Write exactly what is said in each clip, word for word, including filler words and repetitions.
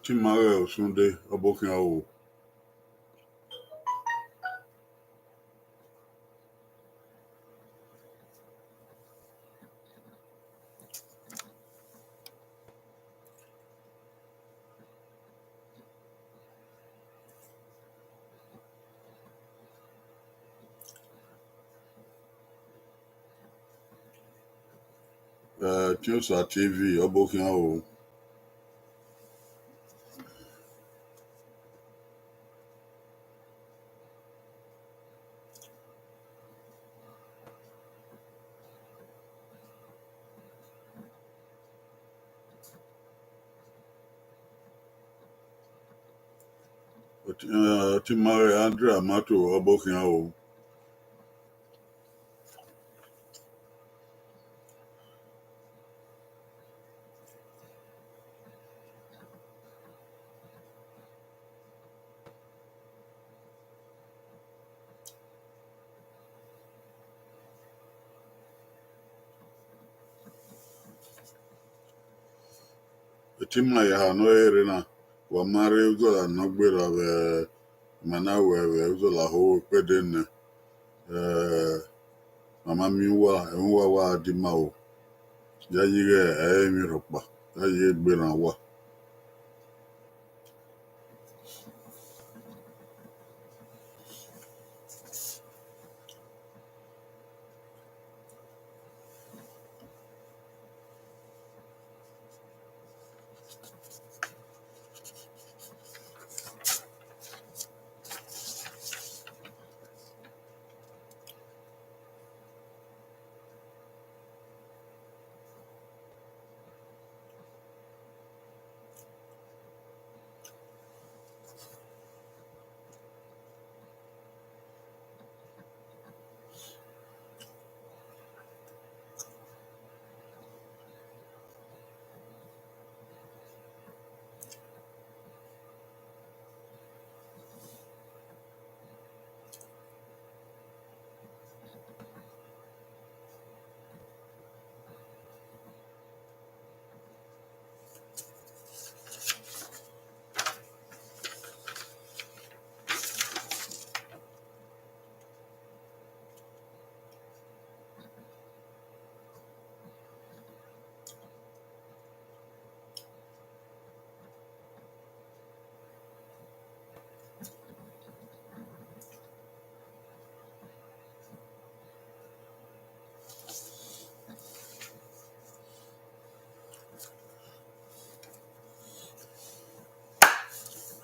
Te ima ghẹ Osunde, ọ bokhian o. Eh, Tiosa T V, ọ bokhian o. Oti-, eh, Otimarre Andrew Amato, ọ bokhian o. Etima ya ha ne ọ rre na, wa ma rre udola ne ọ gberra vbe ima na wẹ vbe udola ho ikpẹdẹ nẹ. Eh, ma ma miẹn uwa, ẹmwẹ uwa wa di ma o. Ya yi ghẹ ẹ i emwi rhọkpa, ya yi gberra uwa.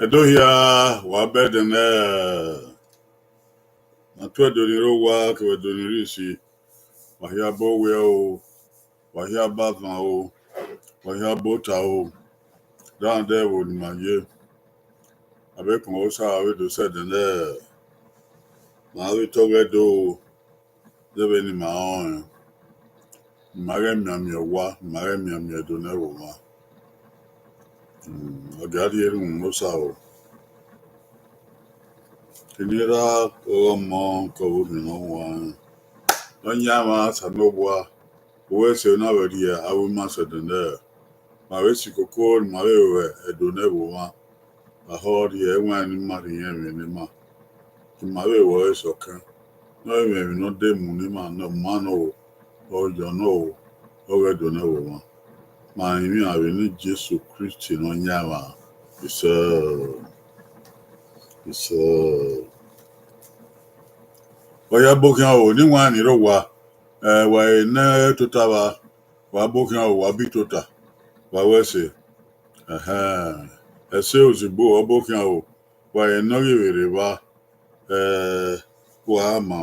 Ẹdo hia, wa bẹdẹ nẹ, na tuẹ Ẹdo ni rre owa kevbe Ẹdo ni rre isi. Wa hia bọ wẹ o, wa hia bọ avan o, wa hia bọ ota o, rhunmwuda ẹvbo ne ima ye. Avbe ekpọnmwẹ Osa vbe do sẹ ẹdẹ nẹ, ma vbe tọ ghẹ do, zẹ vbene ima rẹn ọnrẹn, ima ghẹ mianmian owa, ima ghẹ mianmian Ẹdo ne ẹvbo mwa. Ọ gia rhie erhunmwu ne Osa o. Eni ra ọghe ọmọ ke ọvbokhan ne ọ huanrẹn. Nọyaẹnmwa Osanobua, uwẹ ẹse na vbe rhie avbe ima sẹ ẹdẹ nẹ, ma vbe si koko ne ima vbe ru Ẹdo ne ẹvbo mwa. Ahọ rhie ẹwaẹn ne ima rhie irẹn emwi ne ima, ne ima vbe ru ẹre sokẹn, ne ọ vbe mwẹ emwi ne ọ de mu ne ima, ne ọ ma nọ o, ọ yọ nọ o, ọ ghẹ do nẹ vbe ọmwa. Ma rinmwian vbe eni Jesu Kristi Nọyaẹnmwa. Isẹ, isẹ. Ọ ya bokhian o, ne iwinna ni rre owa, ẹ, wa i nẹ tota vba, wa bokhian o, wa bi tota, wa wẹ ẹse. Ẹhẹn, ẹse ozigbo, ọ bokhian o, wa i nọ ghi vbe rre evba, ẹ, wa ma,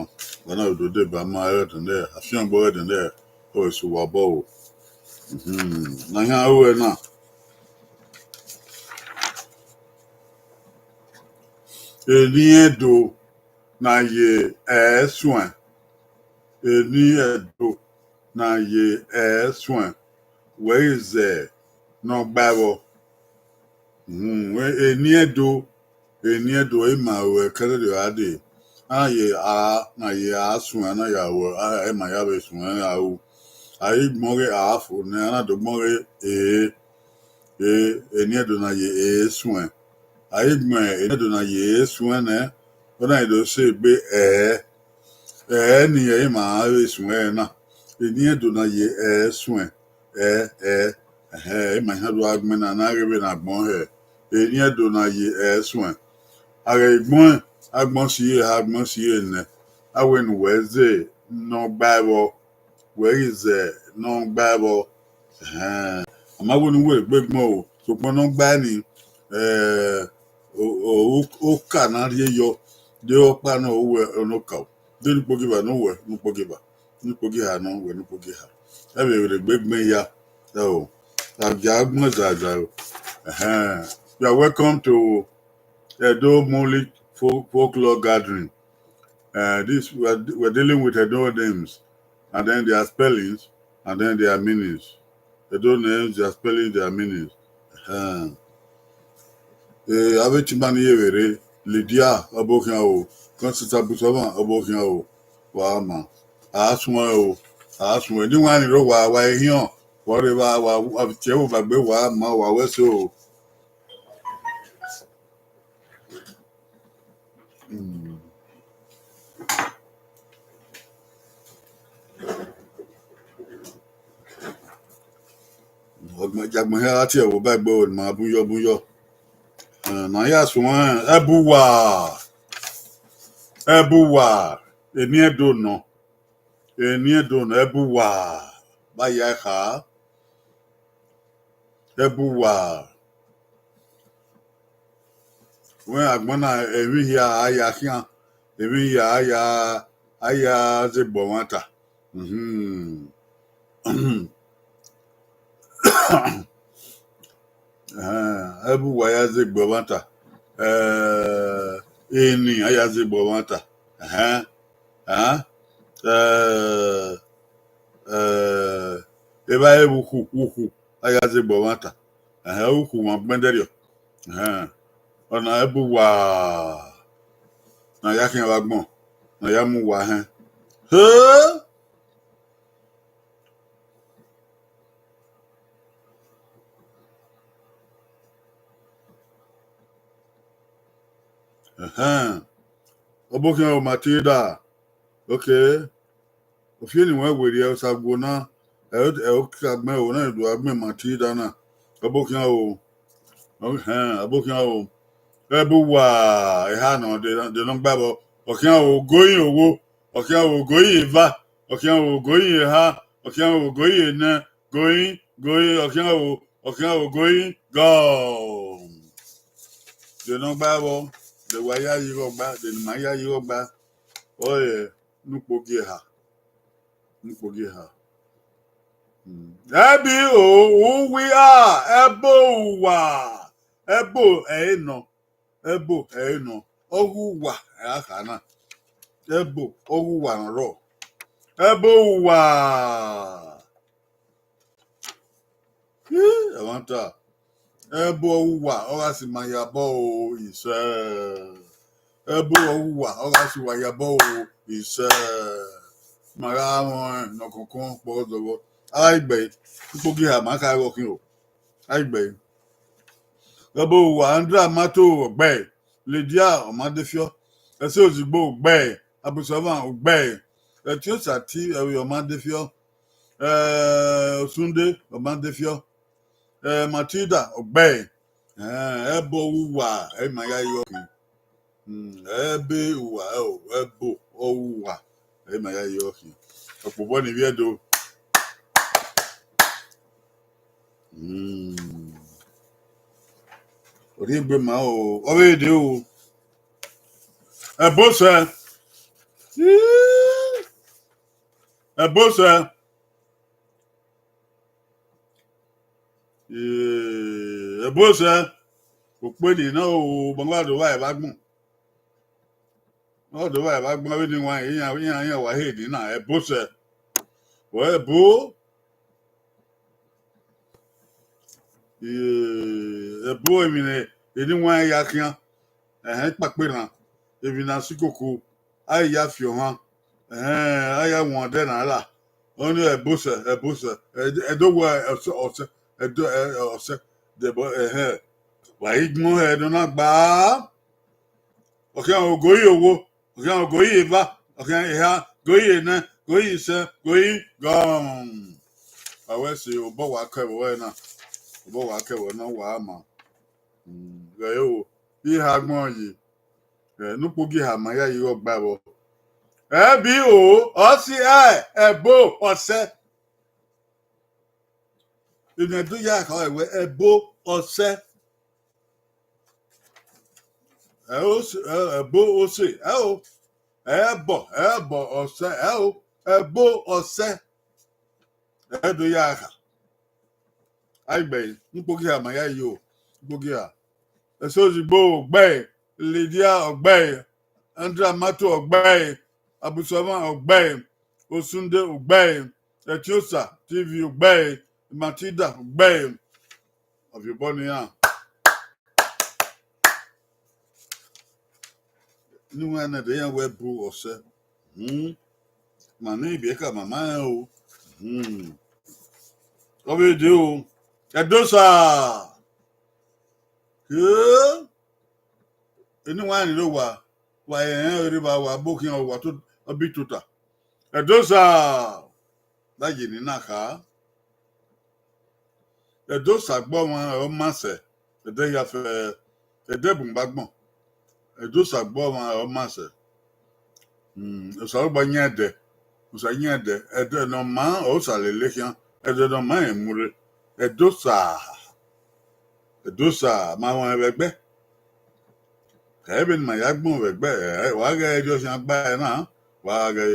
wa na do deba ma ẹghẹ ẹdẹnẹrẹ, afiangbe ẹghẹ ẹdẹnẹrẹ, ọ vbe sẹ uwa obọ o. Mhm, ne a yan ru ẹre na. Eni Ẹdo ne a ye ẹre suẹn, eni Ẹdo ne a ye ẹre suẹn, wẹ ghi zẹ ne ọ gba ẹvbo. Mhm, eni Ẹdo, eni Ẹdo, ima ru ẹkẹrhẹrhẹ ra dee. A na ye a, na ye a suẹn, a na ya ru, a, ima ya vbe suẹn ra ru. A i gbọn ghe a fo nẹ, a na do gbọn ghe ee. E, eni Ẹdo na ye e suẹn. A i gbẹn eni Ẹdo na ye e suẹn nẹ, ọ na do sẹ egbe ẹẹ. Ẹẹ ni ẹ i ma vbe suẹn ẹre na. Eni Ẹdo na ye ẹẹ suẹn. Ẹẹ, ẹẹ, ẹhẹn, ẹ i ma hia do gha gbẹn na, na ghe vbene agbọn hẹ. Eni Ẹdo na ye ẹẹ suẹn. A ghẹ gbẹn, agbọn si ẹre, agbọn si ẹre nẹ. A wẹ ne uwẹ zẹ ne ọ gba ẹvbo. Wẹ ghi zẹ ne ọ gba ẹvbo. Ẹhẹn. A ma wẹ ne uwẹ gbe gbẹn o, sokpan ne ọ gba ẹe ni, eh, o, o, o, oka ne a rhie yọ, de ọkpa ne ọ wẹ ọnọka o. De ne ukpogieva ne ọ wẹ, ne ukpogieva, ne ukpogieha ne ọ wẹ, ne ukpogieha. Ẹ vbe vbe gbe gbẹn ya, ẹ o, a gia gbẹn zazaro. Ẹhẹn. You are welcome to Edo Mount Olive Fol-, Folklore Gathering. Uh, this, we're, we're dealing with Edo names, and then their spellings, and then their meanings. Edo names, their spellings, their meanings. Uh-huh. Eh, avbe etima ni ye vbe rre, Lydia, ọbokhian o, Constance Abusova, ọbokhian o, wa ma. A suẹn o, a suẹn. Eni wan ni rre owa, wa i hiọn, wa rre evba, wa, wa tie ẹvbo ba gbe, wa ma, wa wẹ ẹse o. Hmm. Ọgbẹn, agbọn hia gha tie ẹvbo ba gbe o, ne ima bun yọ, bun yọ. Eh, ma ya suẹn, Ẹbuwa. Ẹbuwa, eni Ẹdo nọ. Eni Ẹdo nọ, Ẹbuwa. Ba ya kha. Ẹbuwa. Wẹ agbọn na, emwi hia a ya khian, emwi hia a ya, a ya zẹ egbe ọmwata. Mhm. Ẹhẹn, Ẹbuwa ya zẹ egbe ọmwata. Eh, eni a ya zẹ egbe ọmwata. Ẹhẹn. Ẹhẹn. Eh, eh, evba ẹvbo ukhu, ukhu, a ya zẹ egbe ọmwata. Ẹhẹn, ukhu ma gbẹndẹrriọ. Ẹhẹn. Ọna Ẹbuwa ne a ya khian vbe agbọn, ne a ya mu uwa hẹn. He! Ẹhẹn. Ọbokhian o, Matilda. Okay. Ofie ni wẹ werriẹ Osaguo na, ẹ, ẹ, ọ ka gbẹn o, na do a gbẹn Matilda na. Ọbokhian o. Ẹhẹn, ọbokhian o. Ẹbuwa, eha nọ, de, de nọ gba vbọ. Ọkhian o, going owo. Ọkhian o, going eva. Ọkhian o, going eha. Ọkhian o, going enẹ. Going, going, ọkhian o, ọkhian o, going, go. De nọ gba vbọ, de wa ya yi igho gba, de ne ima ya yi igho gba. Ọre ne ukpogi eha, ne ukpogi eha. Hmm. Ẹbi o, uwi a, ẹbo uwa, ẹbo ẹre nọ, ẹbo ẹre nọ, ọghe uwa ẹre a kha na. Ẹbo ọghe uwa ne ọ rrọọ. Ẹbo uwa. Ih, ẹmwata. Ẹbo uwa, ọ gha si ma ya bọ o, isẹ. Ẹbo uwa, ọ gha si uwa ya bọ o, isẹ. Ma gha mwẹ ne ọkọnkọn kpọ zọvbọ. A gha gbe, ukpogi eha ma kha ghe ọkhian o. A gbe. Ẹbo uwa, Andra Mato ọgbẹe, Lydia Ọmadefiọ, Ẹse Ozigbo ọgbẹe, Abusọvan ọgbẹe, Ẹtiosa Ti ẹvbo Ọmadefiọ, eh, Osunde Ọmadefiọ, eh, Matilda ọgbẹe, eh, ẹbo uwa, ẹ ma ya yọ khin. Hmm, ẹbe uwa, ẹ o, ẹbo uwa, ẹ ma ya yọ khin. Ọkpobọ ni vbiẹ do. Hmm. Orhiegbe ma o, ọ vbe dee o. Ẹbosẹ. Ẹbosẹ. Eh, ẹbosẹ. Okpeni na o, gbangba do vba evba agbọn. Ọ do vba evba agbọn vbene iwan iran, iran, iran wa he ni na, ẹbosẹ. Wẹ ẹbo. Eh, ẹbo emwi ne eni iwan ya khian. Ẹhẹn, ikpakpe na, emwi na si koko, a i ya fi ọmwa, ẹhẹn, a ya wọn adẹ na la. Ọni ẹbosẹ, ẹbosẹ, ẹdo wẹ ọsẹ, ọsẹ, ẹdo, ẹ, ọsẹ, Dẹbọ, ẹhẹn. Wa i gbọn hẹ ne ọ na gba. Ọ khian ogoyi owo, ọ khian ogoyi eva, ọ khian eha, goyi enẹ, goyi isẹ, goyi gọm. A wẹ se obọ wa kẹ vbe na, obọ wa kẹ vbe na wa ma. Mm, ghẹ o, I ha gbọn yi. Ẹ, ne ukpogiha ma ya yi igho gba vbọ. Ẹ bi o, ọ si ẹ, ẹbo, ọsẹ. Emwi ne do ya kha wẹ ẹbo, ọsẹ. Ẹ o, ẹ, ẹbo, ọsẹ, ẹ o. Ẹbọ, ẹbọ, ọsẹ, ẹ o. Ẹbo, ọsẹ. Ẹ do ya kha. Aigbe, ukpogiha ma ya yo, ukpogiha. Ẹsozigbo ọgbẹe, Lydia ọgbẹe, Andrew Amato ọgbẹe, Abusọmọ ọgbẹe, Osunde ọgbẹe, Etiosa T V ọgbẹe, Matilda ọgbẹe. Ọ viọ obọ ne iran. Ne iran na de iran wẹ bu ọsẹ. Hmm. Ma ne ibiẹka ma ma rẹn o. Hmm. Ọ vbe de o. Ẹdosa. Ee. Eni wa ni ro wa, wa rẹn erriọ, wa, wa bọ khian, wa to, ọ bi tota. Ẹdosa. Da ye ne I na kha. Ẹdosa gbe ọmwa ọ ma sẹ, ẹdẹ hia fẹ, ẹdẹ bun gba gbọn. Ẹdosa gbe ọmwa ọ ma sẹ. Hmm, Osanobua yan ẹdẹ, Osa yan ẹdẹ, ẹdẹ ne ọ ma, ọ sa lele khian, ẹdẹ ne ọ ma rẹn mu rre. Ẹdosa, Ẹdosa, ma mwẹ vbe ẹgbẹ. Ẹ vbe ne ima ya gbọn vbe ẹgbẹ, ẹ, wa ghẹ ẹre ọ khian gba ẹre na, wa ghẹ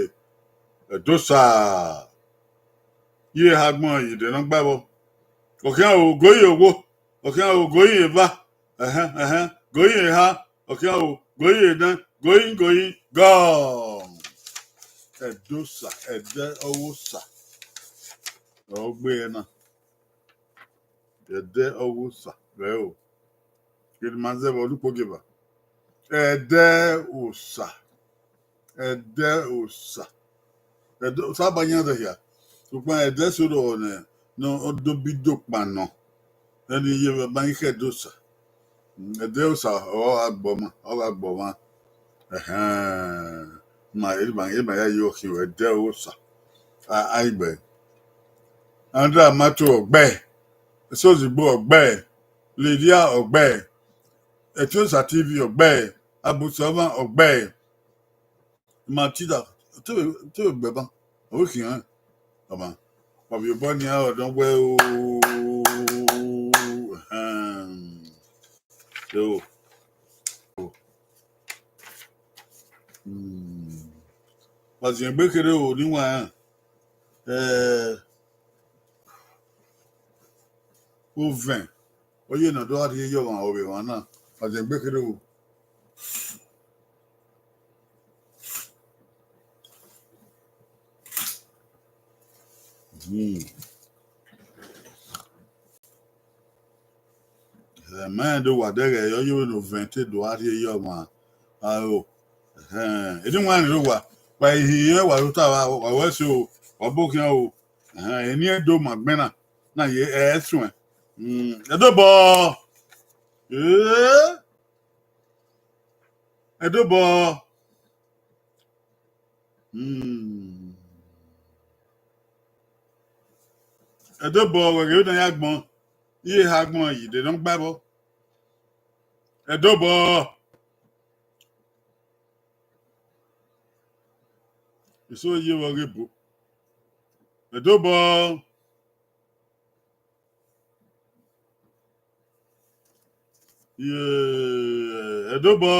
Ẹdosa. Iye eha gbọn yi de ne ọ gba vbọ. Ọ khian ogoyi owo, ọ khian ogoyi eva, ẹhẹn, ẹhẹn, goyi eha, ọ khian ogoyi enẹ, goyi, goyi, gọm. Ẹdosa, ẹdẹ ọghe Osa. Ọ gbe ẹre na. Ẹdẹ ọghe Osa rẹ o. Kene ma zẹ vbe ọdukpo gieva. Ẹdẹ Osa. Ẹdẹ Osa. Ẹdẹ Osa ba yan zẹ hia. Sokpan ẹdẹ eso rọ nẹ, ne ọ do bi do kpa nọ. Ẹni ye vbe ba i khẹ Ẹdosa. Ẹdẹ Osa ọ gha gbọmwa, ọ gha gbọmwa. Ẹhẹn. Ma, ema, ema ya yo khian ẹdẹ Osa. A, a, igbẹ. Andrew Amato ọgbẹe, Ẹsozigbo ọgbẹe, Lydia ọgbẹe, Etiosa T V ọgbẹe, Abusọmọ ọgbẹe, Matilda, te vbe, te vbe gbe ban, ọ vbe khian, ọma, wa viọ obọ nian, ọ dọn wẹ o, ẹhẹn. So, hmm. Wa ziẹn egbe kherhe o, ne I wa rẹn. Eh, ovẹn, ọ ye ne ọ do gha rhie ye ọmwa, ovbi emwa na, wa ziẹn egbe kherhe o. Hmm. Ẹ ma rẹn do wa dẹghẹ, ọ ye vbene ovẹn te do gha rhie ye ọmwa. Aro, ẹhẹn, eni wa ni rre owa, wa i hin irẹn, wa rota, wa, wa wẹ ẹse o, wa bọ khian o. Ẹhẹn, eni ẹdo ma gbẹn na, na ye ẹ suẹn. Hmm, Ẹdobọ. Ee, Ẹdobọ. Hmm. Ẹdobọ, wẹ ghe na ya gbọn, iye eha gbọn yi de ne ọ gba ẹbọ. Ẹdobọ. Eso ye vbe ọghe ebo. Ẹdobọ. Ye, Ẹdobọ,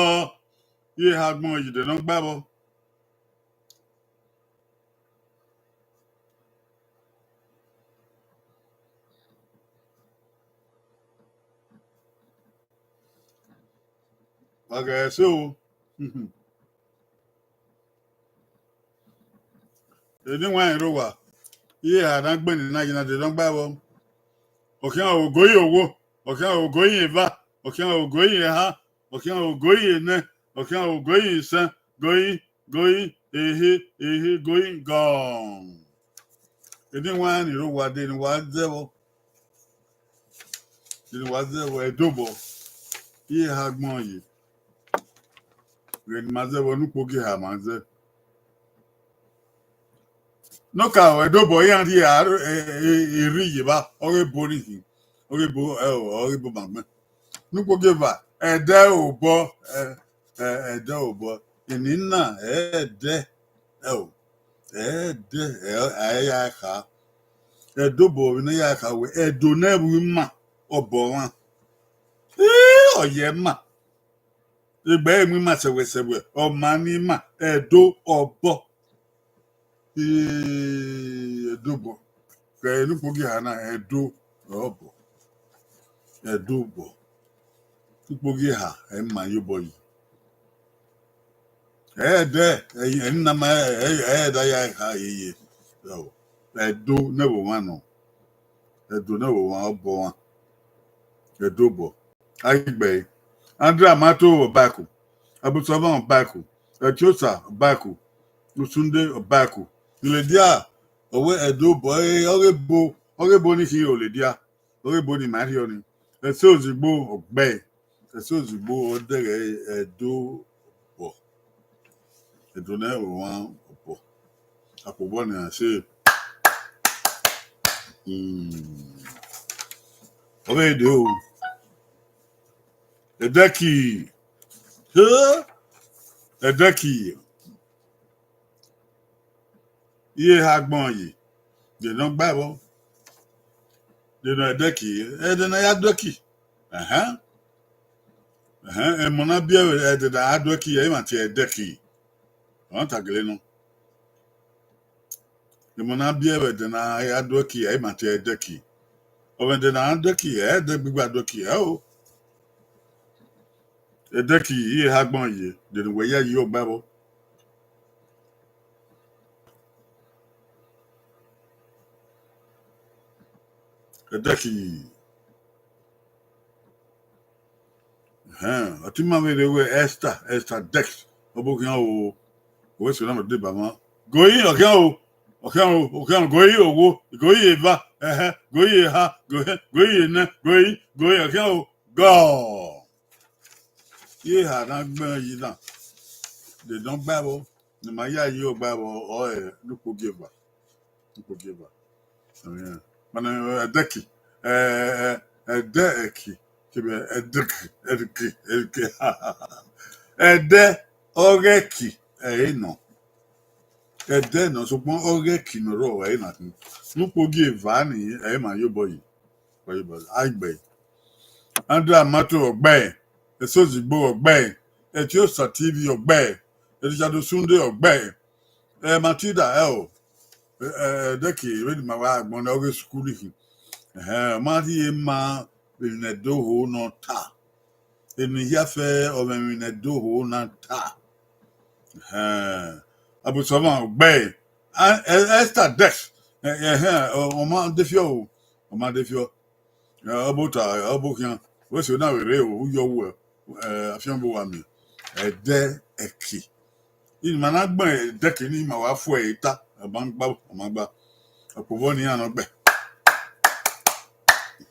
iye eha gbọn yi de ne ọ gba ẹbọ. Wa ghẹ ẹse o. Eni wa rẹn rre owa, iye eha na gbẹn na yi na de ne ọ gba ẹbọ. Ọ khian ogoyi owo, ọ khian ogoyi eva, ọ khian ogoyi eha, ọ khian ogoyi enẹ, ọ khian ogoyi isẹn, goyi, goyi, ehe, ehe, goyi, gọm. Eni wa rẹn ni rre owa de ne wa zẹ vbọ. Eni wa zẹ vbe Ẹdo obọ, iye eha agbọn ye. Vbe ne ima zẹ vbe Nukpogieva ma zẹ. Nọka Ẹdo obọ iran rhie a, e, e, e, erri ye evba, ọghe ebo ni khin, ọghe ebo, ẹ, ọghe ebo ma gbẹn. Nukpogieva, ẹdẹ obọ, ẹ, ẹ, ẹdẹ obọ, eni na, ẹdẹ, ẹ o, ẹdẹ, ẹ, ẹ ya kha. Ẹdo obọ vbene ya kha wẹ, Ẹdo ne ẹvbo ima obọ mwa. Ii, ọ ye ima. Egbe ẹre mu ima sẹwẹsẹwẹ, ọ ma ni ima, Ẹdo obọ. Ii, Ẹdo obọ. Ke Nukpogieva na, Ẹdo obọ. Ẹdo obọ. Nukpogieva, ẹ ma ye obọ yi. Ẹdẹ, ẹ, eni na ma, ẹ, ẹ, ẹdẹ ya kha yeye. Ẹo, Ẹdo ne ẹvbo mwa nọ. Ẹdo ne ẹvbo mwa, obọ mwa. Ẹdo obọ. Aigbe. Andrew Amato Ọbaẹko, Abusọvan Ọbaẹko, Ẹtiosa Ọbaẹko, Usunde Ọbaẹko. Iledia, ọ wẹ Ẹdo obọ, ẹ, ọghe ebo, ọghe ebo ni khin Iledia, ọghe ebo ni ma rhiọ ni. Ẹse ozigbo ọgbe, ẹse ozigbo ọdẹghẹ Ẹdo obọ. Ẹdo ne ẹvbo mwa obọ. Akpobọ ne iran se. Hmm. Ọ vbe dee o. Ẹdẹki. He? Ẹdẹki. Iye eha agbọn ye. De ne ọ gba ẹvbo. De ne Ẹdẹki. Ẹdẹ ne a ya do ẹki. Ẹhẹn. Ẹhẹn, emọ na biẹ vbe ẹdẹ ne a do ẹki, ẹ i ma tie Ẹdẹki. Ọ ta gele nọ. Emọ na biẹ vbe ẹdẹ ne a ya do ẹki, ẹ i ma tie Ẹdẹki. Ọ vbe ẹdẹ ne a do ẹki, ẹ i dẹ gbigba do ẹki, ẹ o. Ẹdẹki, iye eha agbọn ye, de ne uwẹ ya yi ọgba ẹvbo. Ẹdẹki. Ẹhẹn, ọ te ima vbe rre wẹ Esther, Esther Dex, ọ bu khian o, wẹ sẹ na deba mwa. Goyi, ọ khian o, ọ khian o, ọ khian, goyi owo, goyi eva, ẹhẹn, goyi eha, goyi, goyi enẹ, goyi, goyi, ọ khian o, gọ. Iye eha na gbẹn yi na, de ne ọ gba ẹvbo, ne ima ya yi ọgba ẹvbo, ọ ẹ Nukpogieva. Nukpogieva. Mana Ẹdẹki, ẹ, ẹ, Ẹdẹki, kevbe Ẹdẹki, Ẹdẹki, Ẹdẹki. Ẹdẹ ọghe ẹki, ẹ i re nọ. Ẹdẹ nọ, sokpan ọghe ẹki ne ọ rrọọ, ẹ i re na khin. Nukpogieva ni, ẹ i ma ye obọ yi. Aigbe. Andrew Amato ọgbe, Ẹse Ozigbo ọgbe, Ẹtiosa T V ọgbe, Richard Osunde ọgbe, ẹ, Matilda, ẹ o, ẹ, ẹ, Ẹdẹki, vbene ima wa agbọn nẹ, ọghe sukulu khin. Ẹhẹn, ọ ma rhie ma emwi ne Ẹdo ho ne ọ ta. Emwi hia fẹ ọ mwẹ emwi ne Ẹdo ho na ta. Ẹhẹn, Abusọvan ọgbe, a, ẹ, Esther Dex, ẹ, ẹhẹn, ọ, ọ ma de fiọ o, ọ ma de fiọ. Ẹ, ọ bu ta, ọ bu khian, wẹ sẹ na vbe rre o, u yọ wẹ, ẹ, afian bu wa miẹn. Ẹdẹ ẹki. Ima na gbẹn Ẹdẹki ni ima wa fu ẹre ta, ọ ma gba, ọ ma gba. Ọkpobọ ne iran nọ gbe.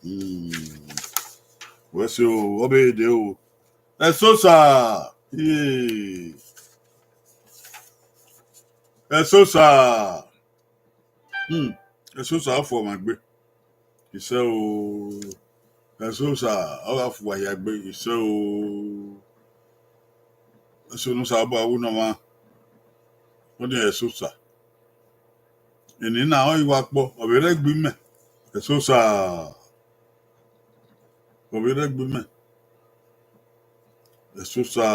Hmm. Wẹ sẹ o, ọ vbe dee o. Ẹsosa. Ee. Ẹsosa. Hmm. Ẹsosa, ọ fu ọmwa egbe. Isẹ o. Ẹsosa, ọ gha fu uwa hia egbe. Isẹ o. Ẹse ne Osanobua wu ne ọmwa. Ọnii Ẹsosa. Eni na ọ i wa kpọ, ọ vbe rre egbe imẹ. Ẹsosa. Ọ vbe rre egbe imẹ. Ẹsosa.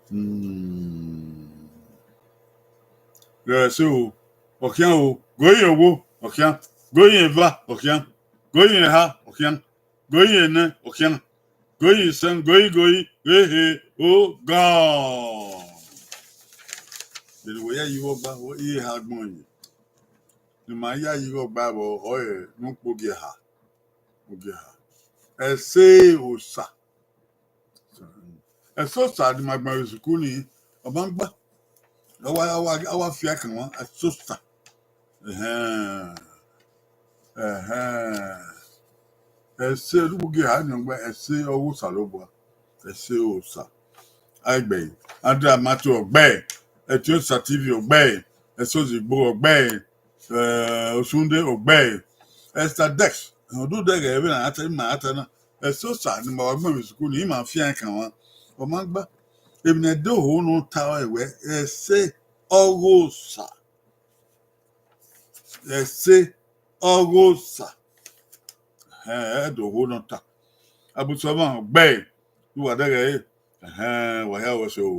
Hmm. Ghẹ ẹse o, ọ khian o, goyin owo, ọ khian, goyin eva, ọ khian, goyin eha, ọ khian, goyin enẹ, ọ khian, goyin isẹn, goyin goyin, ehe, o, gọn. Vbene uwẹ ya yi vbe ọgba, iye eha agbọn yi. Ne ima ya yi vbe ọgba vbọ, ọre ne ukpogiẹ ha. Ukpogiẹ ha. Ẹse Osa. Ẹsosa ne ima gbẹn vbe sukuru ni, ọ ma gba. Ọ wa, ọ wa, ọ wa fi ẹkan wan, Ẹsosa. Ẹhẹn. Ẹhẹn. Ẹse, ne u gie eha nian gba, ẹse ọghe Osanobua. Ẹse Osa. Aigbe, Andrew Amato ọgbẹe, Etiosa T V ọgbẹe, Ẹse Ozigbo ọgbẹe, eh, Osunde ọgbẹe, Esther Dex, ọdudẹghẹ vbene a ya ta, ima ya ta na, Ẹse Osa ne ima wa gbẹn vbe sukuru ni, ima fian ẹkan mwa, ọ ma gba. Emwi ne ẹdẹ oho ne ọ ta ẹre wẹẹ, ẹse ọghe Osa. Ẹse ọghe Osa. Ẹhẹn, ẹdẹ oho ne ọ ta. Abusọmwa ọgbẹe, ne uwa dẹghẹ ẹre. Ẹhẹn, wa hia wẹ ẹse o.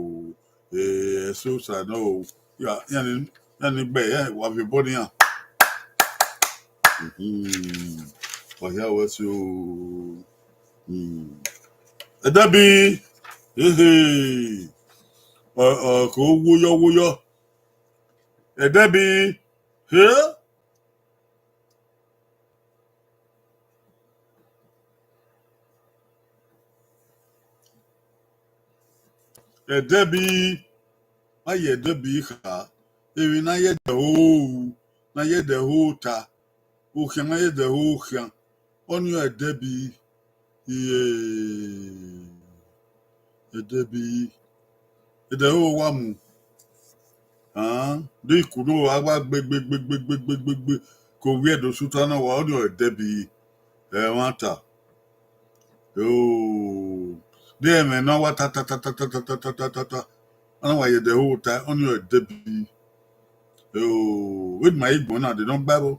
Eh, Ẹse Osa nọ o. Ya, iran ni, iran ni gbe, iran wa viọ obọ ne iran. Mhm. Wa hia wẹ ẹse o. Hmm. Ẹdẹbi, hehe. Ọ, ọ, ko woyọ, woyọ. Ẹdẹbi, he? Ẹdẹbi, a ye ẹdẹbi kha, emwi ne a ye ẹdẹ ho ru, ne a ye ẹdẹ ho ta, okhian ne a ye ẹdẹ ho okhian, ọnii ọre ẹdẹbi, iye, ẹdẹbi, ẹdẹ ho wa mu, an, de iku no a wa gbe, gbe, gbe, gbe, gbe, gbe, gbe, gbe, ke ovbi ẹdẹ osutan na wa, ọnii ọre ẹdẹbi, ẹmwata. Oh, de ẹmwẹ ne a wa ta, ta, ta, ta, a na wa ye ẹdẹ ho ta, ọnii ọre ẹdẹbi. Oh, vbene ima i gbọn na, de ne ọ gba ẹvbo.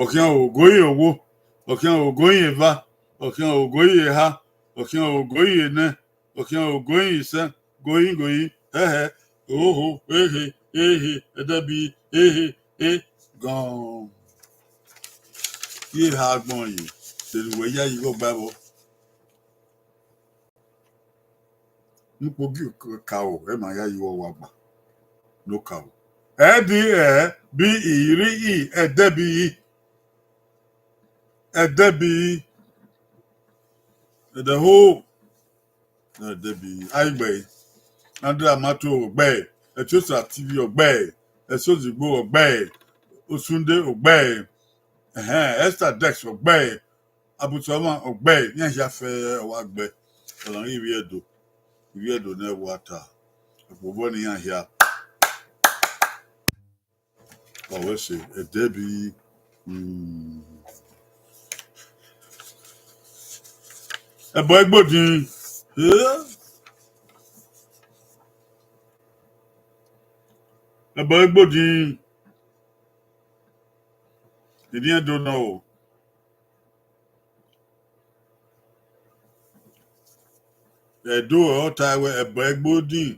Ọkhian ogoyin owo, ọkhian ogoyin eva, ọkhian ogoyin eha, ọkhian ogoyin enẹ, ọkhian ogoyin isẹn, goyin, goyin, hẹhẹ, oho, ehe, ehe, ẹdẹbi, ehe, e, gọn. Ye eha agbọn ye, de ne uwẹ yayi igho gba ẹvbo. Ne ukpogi ka o, ẹ ma yayi igho wa gba. Ne okaro. Ẹ di ẹ, bi i, ri i, ẹdẹbi i. Ẹdẹbi i. Ẹdẹ ho. Ẹdẹbi, aigbe, Andrew Amato ọgbẹe, Etiosa T V ọgbẹe, Ẹse Ozigbo ọgbẹe, Osunde ọgbẹe, ẹhẹn, Esther Dex ọgbẹe, Abusọmwa ọgbẹe, iran hia fẹẹrẹ ọ wa gbe, ọna ghi Ivbi Ẹdo, Ivbi Ẹdo ne wa ta, ẹkpo obọ ne iran hia. Ọ wẹ ẹse, ẹdẹbi, mm. Ẹbọ Igbodin, eh? Ẹbọ Igbodin, Ivbi Ẹdo nọ o. Ẹdo ọ ta wẹ ẹbọ Igbodin.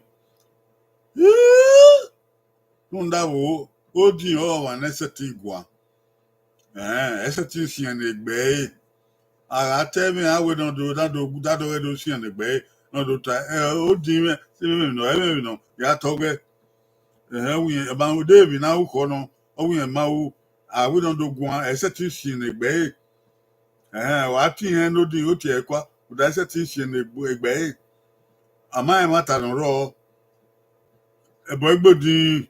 Rhunmwuda vbo, odin ọre ọmwa ne ẹsẹtin guan. Ẹn, ẹsẹtin siẹn ne egbe ẹre. A gha ta ẹmwẹ, a wẹ ne ọ do, ne a do, ne a do ghẹ do siẹn ne egbe ẹre, ne ọ do ta, ẹ, odin mwẹ, emwi nọ, emwi nọ, ya tọ ghẹ. Ẹhẹn, ọ wẹ irẹn, ma de emwi ne a ru khọ nọ, ọ wẹ irẹn ma ru, a wẹ ne ọ do guan, ẹsẹtin siẹn ne egbe ẹre. Ẹhẹn, wa tie irẹn ne odin, o tie ẹre kua, rhunmwuda ẹsẹtin siẹn ne egbe ẹre. A ma rẹn ẹmwata ne ọ rrọọ, ẹbọ Igbodin.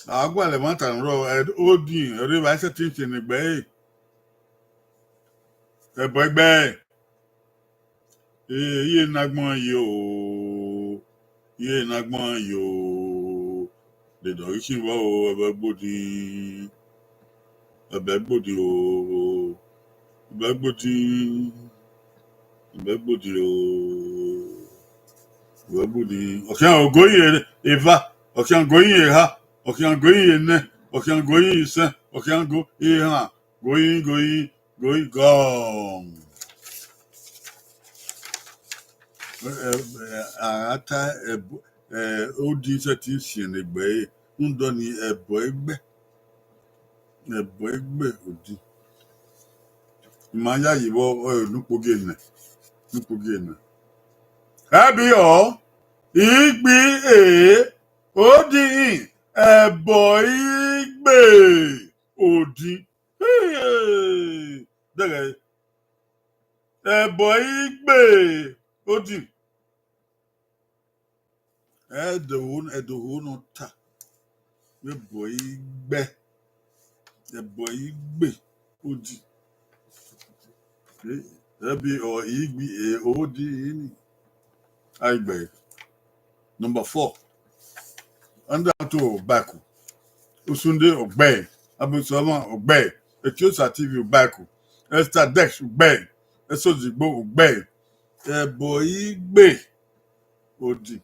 A gualọ ẹmwata ne ọ rrọọ, ẹ, odin, ọ rre evba ẹsẹtin siẹn ne egbe ẹre. Ẹbọ egbe. Ee, iye ne agbọn ye o, iye ne agbọn ye o, de dọ ghi sin vbọ o, ẹbọ Igbodin, ẹbọ Igbodin o, ẹbọ Igbodin, ẹbọ Igbodin o, ẹbọ Igbodin. Ọkhian ogoyin eva, ọkhian ogoyin eha, ọkhian ogoyin enẹ, ọkhian ogoyin isẹn, ọkhian ogoyin ehan, goyin, goyin, goyin, gọn. Ẹ, ẹ, a gha ta ẹbọ, ẹ, odin sẹtin siẹn ne egbe ẹre, rhunmwuda ọnii ẹbọ egbe, ẹbọ egbe odin. I ma yayi vbọ, ọ, ne ukpogiẹ nẹ, ne ukpogiẹ nẹ. Ẹbi ọ, igbi e, odin, ẹbọ igbe odin. Hey! Dẹghẹ ẹbọ igbe odin. Ẹdẹ oho, ẹdẹ oho ne ọ ta. Ẹbọ igbe. Ẹbọ igbe. Odi. Ẹbi ọ igbi e odi ni. Aigbe. Number four. Andrato Obaku. Osunde Ogbe. Abusoma Ogbe. Etiosa T V Obaku. Esther Dex Ogbe. Esozigbo Ogbe. Ẹbọ igbe. Odi.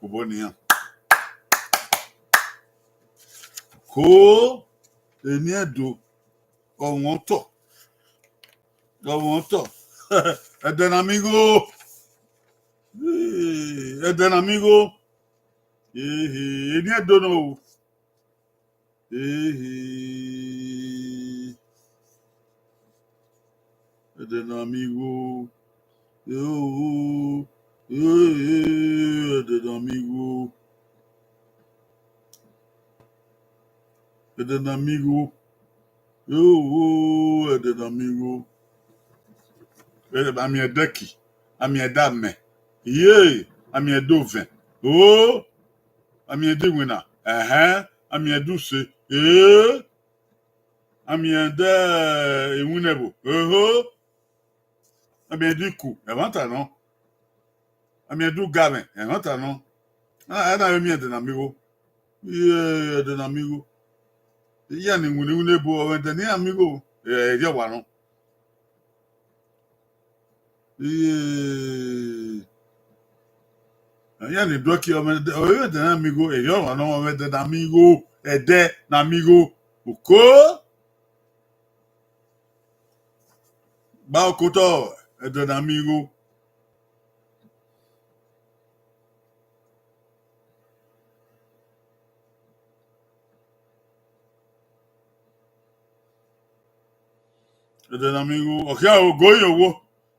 Obọ nian. Ko eni Ẹdo, ọmwẹ otọ, ọmwẹ otọ, ẹdẹ ne a miẹn igho, ẹdẹ ne a miẹn igho, ehe, eni Ẹdo nọ o. Ehe. Ẹdẹ ne a miẹn igho. Ehe. Ẹdẹ ne a miẹn igho. Ẹdẹ ne a miẹn igho. Ehe. Ẹdẹ ne a miẹn igho. Ẹ, a miẹn ẹdẹki, a miẹn ẹdẹ amẹ, iye, a miẹn ẹdẹ ovẹn. O. A miẹn ẹdẹ iwinna, ẹhẹn, a miẹn ẹdẹ use, ee, a miẹn ẹdẹ iwinna ẹvbo, eho, a miẹn ẹdẹ iku, ẹmwata nọ, a miẹn ẹdẹ ugamwẹ, ẹmwata nọ. A, a na vbe miẹn ẹdẹ ne a miẹn igho. Iye, ẹdẹ ne a miẹn igho. Iran ni winna iwinna ẹvbo, ọ mwẹ ẹdẹ ne iran miẹn igho, ẹ, erriọ wa nọ. Iye, iran ni duẹki, ọ mwẹ ẹdẹ, ọ mwẹ ẹdẹ ne a miẹn igho, erriọ wa nọ, ọ mwẹ ẹdẹ ne a miẹn igho, ẹdẹ ne a miẹn igho. Oko. Gba okotọ, ẹdẹ ne a miẹn igho. Ẹdẹ ne a miẹn igho, ọ khian ogo ye owo,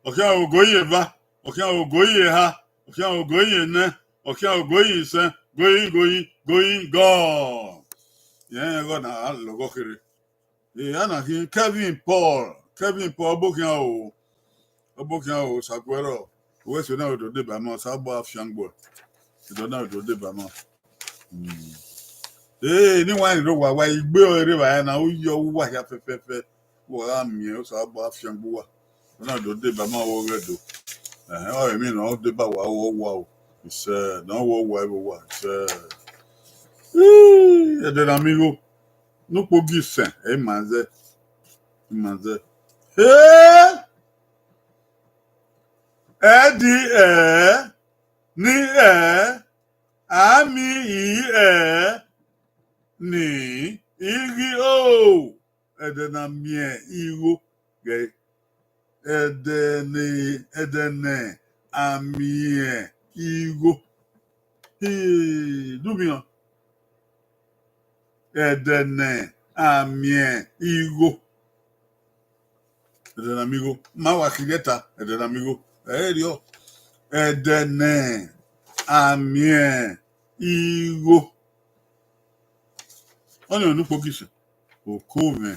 ọ khian ogo ye eva, ọ khian ogo ye eha, ọ khian ogo ye enẹ, ọ khian ogo ye isẹn, going, going, going, gone. Irẹn ẹghẹ na a lọghọ kherhe. Ẹ, a na khin Kevin Paul, Kevin Paul, ọbo khian o, ọbo khian o, Osaguẹrọ, wẹ sẹ na do deba ma, Osanobua fiangbe, do na do deba ma. Mm. Ee, ne wa rẹn do wa, wa igbe ọre rre evbare na, u yọ uwa hia fẹfẹfẹ, wa gha miẹn Osanobua fiangbe uwa. Ọ na do deba ma vbe ọghe Ẹdo. Ẹhẹn, ọ emwi ne ọ deba wa vbe uwa o. Isẹ, ne ọ vbe uwa vbe uwa. Isẹ. Ii, ẹdẹ ne a miẹn igho. Ne ukpo gi sẹn, ẹ i ma zẹ. I ma zẹ. Ee! Ẹ di ẹ, ni ẹ, a miẹn i ẹ, ni i ghi o. Ẹdẹ ne a miẹn igho, ghẹ, ẹdẹ ne, ẹdẹ ne a miẹn igho. Hii, do u miẹn? Ẹdẹ ne a miẹn igho. Ẹdẹ ne a miẹn igho. Ma wa khian ta, ẹdẹ ne a miẹn igho. Ẹ i rriọ. Ẹdẹ ne a miẹn igho. Ọnii ọre ne ukpo gi sẹn. Oko mwẹ.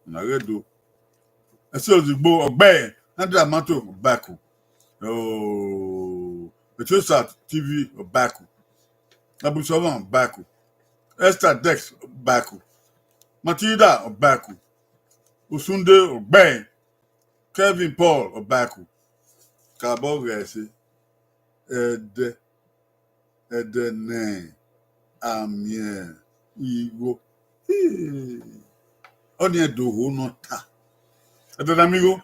Na ghẹ do. Ẹse ozigbo, Ọgbẹe, Andrew Amato, Obaku. Oh, Etiosa T V, Obaku. Abusoma, Obaku. Esther Dex, Obaku. Matilda, Obaku. Osunde, Ọgbẹe. Kevin Paul, Obaku. Kabọ ghẹ ẹse. Ẹdẹ, ẹdẹ ne a miẹn igho. Hii. Ọnii Ẹdo ho ne ọ ta. Ẹdẹ ne a miẹn igho.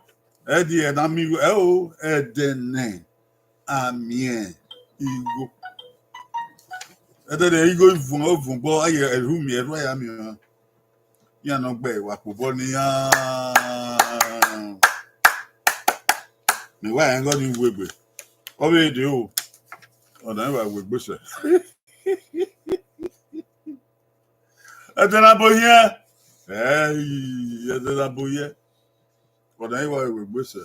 Ẹ di ẹdẹ ne a miẹn igho. Ẹ o, ẹdẹ ne igho vuọn, ọ vuọn obọ, a ye ẹrhu miẹn, ẹrhu a ya miẹn ọnrẹn. Iran ne ọ gbe wa kpobọ ne iran. Mẹ wa rẹn ghe ọnii wegbe. Ọ vbe dee o. Ọ na wa wegbe sẹ. Ẹdẹ ne a bo hiẹn. Ẹi, ẹdẹ ne a bo hiẹn. Ọ na wa wegbe sẹ.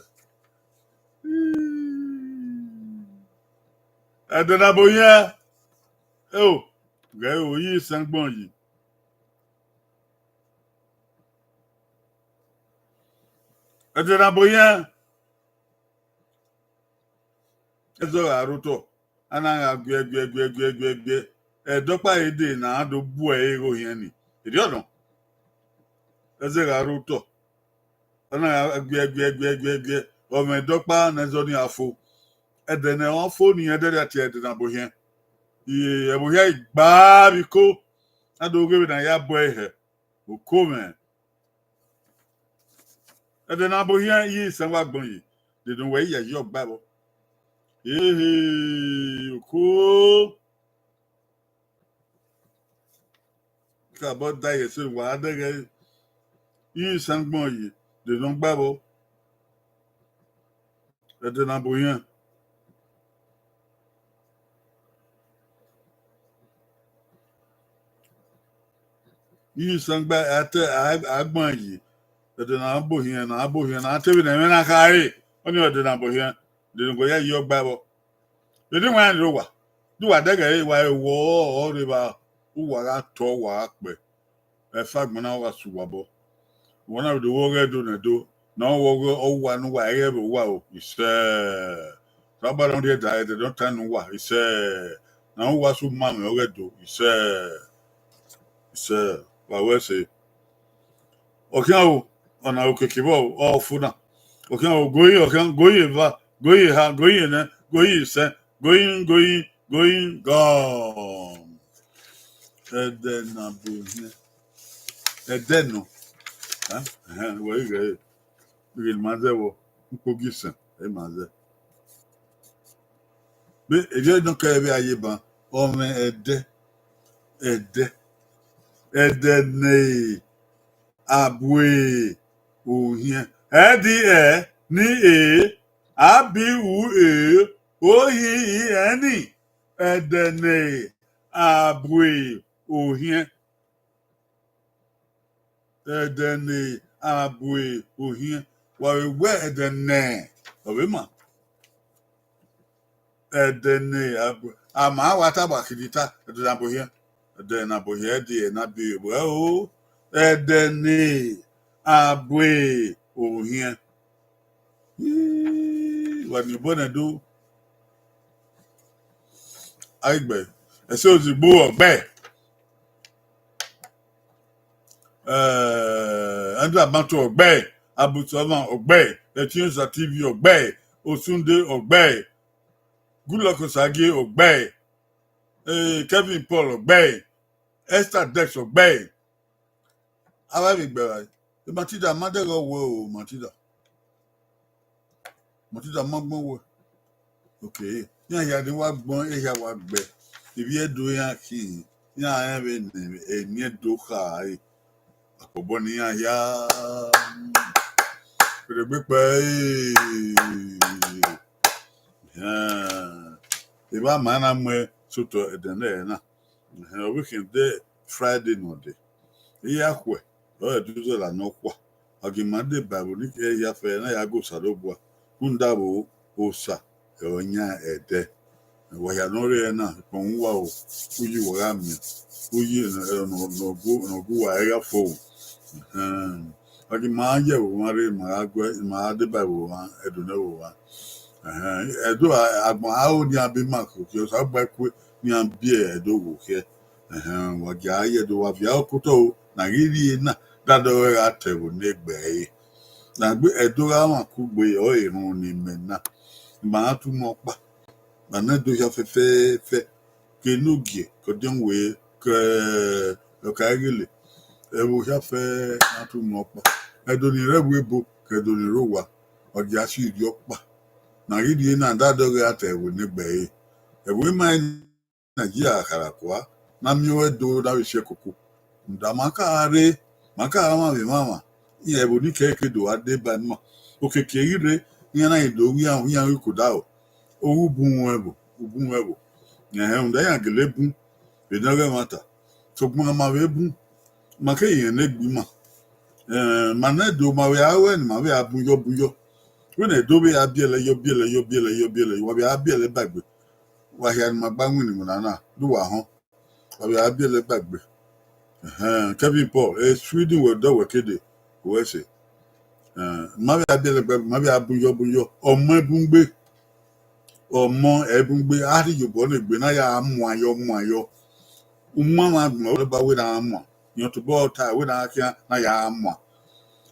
Ẹdẹ ne a bo hiẹn. Eo, ghẹ o, yi sẹngbọn yi. Ẹdẹ ne a bo hiẹn. Ẹzọ gha rre otọ. a na gha guẹ guẹ guẹ guẹ guẹ guẹ, ẹdẹ ọkpa ẹre dee ne a do bu ẹre ghe ohiẹn ni. Erriọ nọ, ẹzẹ gha rre otọ, a na gha guẹ guẹ guẹ guẹ guẹ, ọ mwẹ ẹdẹ ọkpa ne ẹzọ ni a fo. Ẹdẹ ne ọ fo ni ẹdẹ rhia tie ẹdẹ ne a bọ ohiẹn. Ẹvbo hia gba vbe iko, a do ghe vbene a ya bọ ẹre hẹ, oko mwẹ. Ẹdẹ ne a bọ ohiẹn, iye isan wa gbọn yi, dede wẹ iyayi ọgba vbọ. Ehe, oko. Kabọ da ye ẹse wa dẹghẹ, isan gbọn yi, de nọ gba vbọ. Ẹdẹ ne a bọ ohiẹn, isan gba a te a gbọn yi, ẹdẹ ne a bọ ohiẹn, ne a bọ ohiẹn, ne a te vbene ẹmwẹ na khare, ọnii ẹdẹ ne a bọ ohiẹn, de nọ gba iyayi ọgba vbọ. Vbene iwẹn rre owa, de uwa dẹghẹ ẹre wa re wọ ọre evba, uwa gha tọ, uwa gha kpẹ, ẹfe agbọn na gha sẹ uwa obọ. Uwa na vbe do wẹ ọghẹ do ne ẹdo, ne ọ wẹ ọghẹ, ọ wa ne uwa ẹghẹ vbe uwa o, isẹ. Taba na rhie da ẹdẹ ne ọ ta ne uwa, isẹ. Ne uwa sẹ uma mwẹ ọghẹ do, isẹ. Isẹ, wa wẹ ẹse. Ọ khian o, ọna okiekie vbọ ọ fo na. Ọ khian o, goyi, ọ khian, goyi eva, goyi eha, goyi enẹ, goyi isẹn, goyi, goyi, goyi, gọm. Ẹdẹ ne a bọ ohiẹn. Ẹdẹ nọ. Ẹhẹn, wẹ i ghẹ re. Ighẹ ne ima zẹ vbọ, ukpogi isẹn, ẹ ma zẹ. Vbe erriọ nọ kẹ vbe a ye ban, ọ mwẹ ẹdẹ, ẹdẹ, ẹdẹ ne a bu ohiẹn. Ẹ di ẹ, ni e, a bi u e, o hi i ẹ ni, ẹdẹ ne a bu ohiẹn. Ẹdẹ ne a bu ohiẹn, wa vbe wẹ ẹdẹ ne ọ vbe ma. Ẹdẹ ne a bu, a ma wa taba kidita, ẹdẹ ne a bu ohiẹn, ẹdẹ ne a bu ohiẹn, ẹdẹ ne a bi wẹ o, ẹdẹ ne a bu ohiẹn. Ii, wa ni obọ nẹ do. Aigbe, ẹse ozigbo ọgbe. Eh, Andrew Abanto ọgbe, Abu Tsoman ọgbe, Etienza T V ọgbe, Osunde ọgbe, Goodluck Osagie ọgbe, eh, Kevin Paul ọgbe, Esther Dex ọgbe. Avbe vbe gbe evbare. Matilda ma dẹghe wẹ o, Matilda. Matilda ma gbọn wẹ. Okay. Iran hia ni wa gbọn, ehia wa gbe. Ivbi Ẹdo iran khin, iran rẹn vbene eni Ẹdo kha re. Akpọbọ ne iran hia. Fẹdẹgbekpa, eh. Ehẹn. Evba ma na mu ẹre sotọ ẹdẹ nẹ na. Ehẹn, ọ vbe khian de Friday nọ dee. Iran khuẹ, ọ re Ẹdo zọla nọkhua. Ọ ghi ma deba ẹvbo ni kẹ ehia fẹẹrẹ ne a ya gu Osanobua. Rhunmwuda vbe Osa, ọ yan ẹdẹ. Wa hia ne ọ rre ẹre na, ikpọnmwẹ uwa o, uyi uwa gha miẹn, uyi ne ọ gu uwa ẹre gha fo. Ehẹn. Ọ ghi ma ye ẹvbo mwa rre, ma gha gu, ma gha deba ẹvbo mwa, Ẹdo ne ẹvbo mwa. Ehẹn, Ẹdo agbọn aro nian be ma koko, Osanobua kue nian biẹ Ẹdo gho khiẹ. Ehẹn, wa gia ye Ẹdo, wa viọ okotọ o, ne a ghi rrie na, dadẹ ọre gha ta ẹvbo ne egbe ẹre. Ne a gbe Ẹdo gha mwa kugbe, ọ erhunmwu ne imẹ na. Ma tu mẹ ọkpa. Ma nẹ Ẹdo hia fẹfẹfẹ, ke ne ogie, ke ọdiọn wẹ, ke ọka ighele, ẹvbo hia fẹ na tu mẹ ọkpa. Ẹdo ni rre ẹvbo ebo, ke Ẹdo ni rre owa, ọ gia si rrie ọkpa. Ne a ghi rrie na, dadẹ ọre gha ta ẹvbo ne egbe ẹre. Ẹvbo ima Nigeria khara kua, ne a miẹn ore do na vbe si ẹkoko. Rhunmwuda ma ka rre, ma ka mwa vbe mwa mwa, iran ẹvbo ni kẹrẹkẹ do gha deba ima. Okiekie ghi rre, iran na ghi do ghi iran, iran ghi kodaro. Oghe ubunmwu ẹvbo, ubunmwu ẹvbo. Ẹhẹn, rhunmwuda iran gele bun, vbe ne ọghe ẹmwata. Sokpan ma vbe bun, ma ke rẹn ne egbe ima. Eh, ma nẹ Ẹdo, ma vbe a ruẹ ni, ma vbe a bun yọ bun yọ. Wẹ ne Ẹdo vbe a biẹlẹ yọ, biẹlẹ yọ, biẹlẹ yọ, biẹlẹ yọ, wa vbe a biẹlẹ ba egbe. Wa hia ne ima gba winna iwinna na, do wa họn. Wa vbe a biẹlẹ ba egbe. Ehẹn, Kevin Paul, eh, Sweden wẹ dọ wẹ kede, wẹ sẹ. Eh, ma vbe a biẹlẹ ba egbe, ma vbe a bun yọ bun yọ. Ọ mu ẹbun gbe. ọmọ ẹbungbe, a rhie iyobọ ne egbe na ya muan yọ, muan yọ. Umamwagbọn ọba wẹ na muan, rẹn tobọ ta wẹ na khian na ya muan.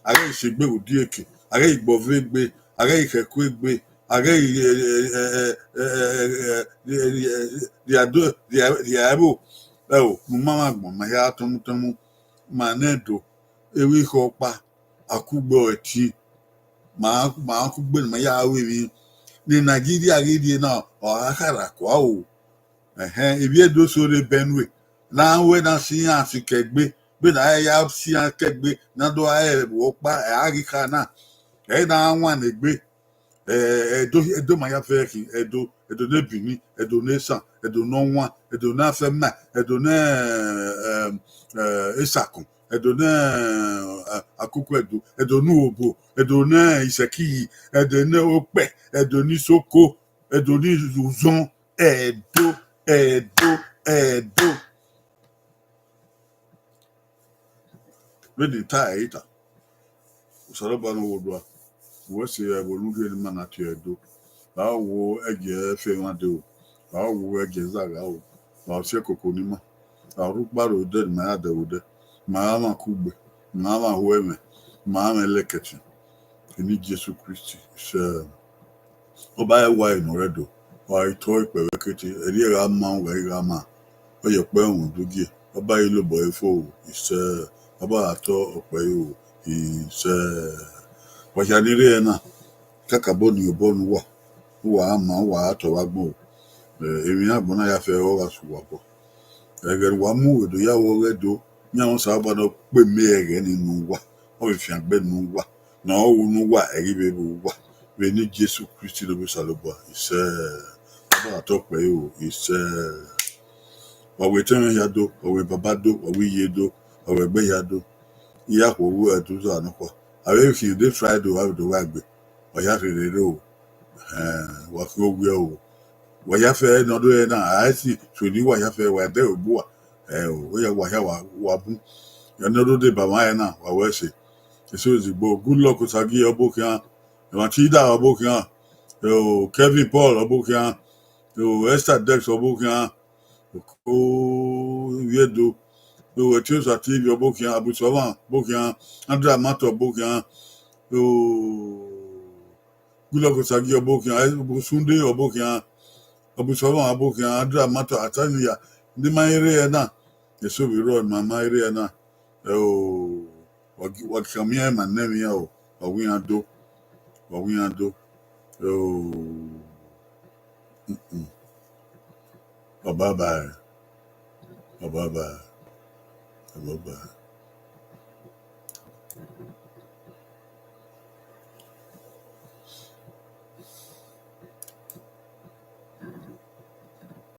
A ghẹ i si egbe vbe udieke, a ghẹ i gbọva egbe, a ghẹ i khẹku egbe, a ghẹ i, eh, eh, eh, eh, eh, eh, rhia do, rhia, rhia ẹvbo. Ẹo, ne umamwagbọn ma hia tọmutọmu, ma nẹ Ẹdo, evbi khọ ọkpa, a kugbe ọre ẹtin, ma, ma kugbe ne ma ya ru emwi ne Nigeria ghi rrie na, ọ gha kharha kua o. Ẹhẹn, ivbi Ẹdo so rre Benue, ne a wẹ na si iran sikẹ egbe, vbene a ya si iran kẹ egbe, ne a do a rẹn vbe ọkpa, ẹ a ghi kha na, ẹ i na wan ne egbe. Eh, Ẹdo, Ẹdo ma ya fẹ khin, Ẹdo, Ẹdo ne Benin, Ẹdo ne Esan, Ẹdo ne Ọwan, Ẹdo ne Afẹma, Ẹdo ne, eh, eh, Esakun, Ẹdo ne, eh, Akuku Ẹdo, Ẹdo ne Uhobo, Ẹdo ne Isẹkiyi, Ẹdo ne Okpẹ, Ẹdo ne Isoko, Ẹdo ne Uzọn, Ẹdo, Ẹdo, Ẹdo. Vbene I ta ẹre I ta, Osanobua ne ọ ghe odua, wẹ sẹ ẹvbo ne u rhie ne ima na tie Ẹdo, ra wo ẹgie ẹfe emwa dee o, ra wo ẹgie ẹzagha o, ra si ẹkoko ne ima, ra rhie ukpa rre odẹ ne ima ya dẹ vbe odẹ, ma ra mwẹ kugbe, ma ra mwẹ ho ẹmwẹ, ma ra mwẹ lẹkẹtin, eni Jesu Kristi sẹ. Ọba ẹwae ne ọ rre Ẹdo, ọ gha tọ ikpẹvbo ẹkete, ẹre gha ma, ọ gha gha ma, ọ ye ọkpẹ uhunmwu do gie, ọba i lobọ ẹre fo, isẹ, ọba gha tọ ọkpẹ ẹre o, isẹ. Wa hia ni rre ẹre na, kakabọ ni obọ ne uwa, uwa gha ma, uwa gha tọ vbe agbọn o. Eh, emwi ne agbọn na ya fẹ ọ gha sẹ uwa obọ. Ẹghẹ ne uwa mu vbe do ya vbe ọghe Ẹdo, iran Osanobua ne ọ kpe mẹ ẹghẹ ni ne uwa, ọ vbe fiangbe ne uwa, ne ọ ru ne uwa, ẹ ghi vbe ru uwa, vbe eni Jesu Kristi ne Ovbi Osanobua, isẹ, ọba gha tọ ọkpẹ ẹre o, isẹ. Wa wẹ etẹn mwẹ hia do, wa wẹ baba do, wa wẹ iye do, wa wẹ ẹgbẹe hia do. I ya khuo vbe Ẹdo uza nọkhua. A vbe khin de Friday, a vbe do gha gbe. Wa ya rherhe rre o. Ẹhẹn, wa khian owiẹ o. Wa ya fẹ ne ọ do ẹre na, a i si so eni wa ya fẹ, wa dẹ obọ uwa. Ẹ o, ọ ya wa hia wa, wa bun. Ẹne ọ do deba mwa ẹre na, wa wẹ ẹse. Eso ozigbo, Goodluck Osagie ọbo khian, Matilda ọbo khian, o Kevin Paul ọbo khian, o Esther Dex ọbo khian, o Iviedo, o Etiosa T V ọbo khian, Abusuọmwa ọbo khian, Andrew Amato ọbo khian, o Goodluck Osagie ọbo khian, Sunday ọbo khian, Abusuọmwa ọbo khian, Andrew Amato, Ataniya, ne ima i rre ẹre na, eso vbe rrọọ ne ima ma i rre ẹre na, ẹ o, wa gi, wa khian miẹn ma nẹ emwi iran o, wa wẹ iran do, wa wẹ iran do, ẹ o, mm, mm. Bye bye, bye bye, bye bye.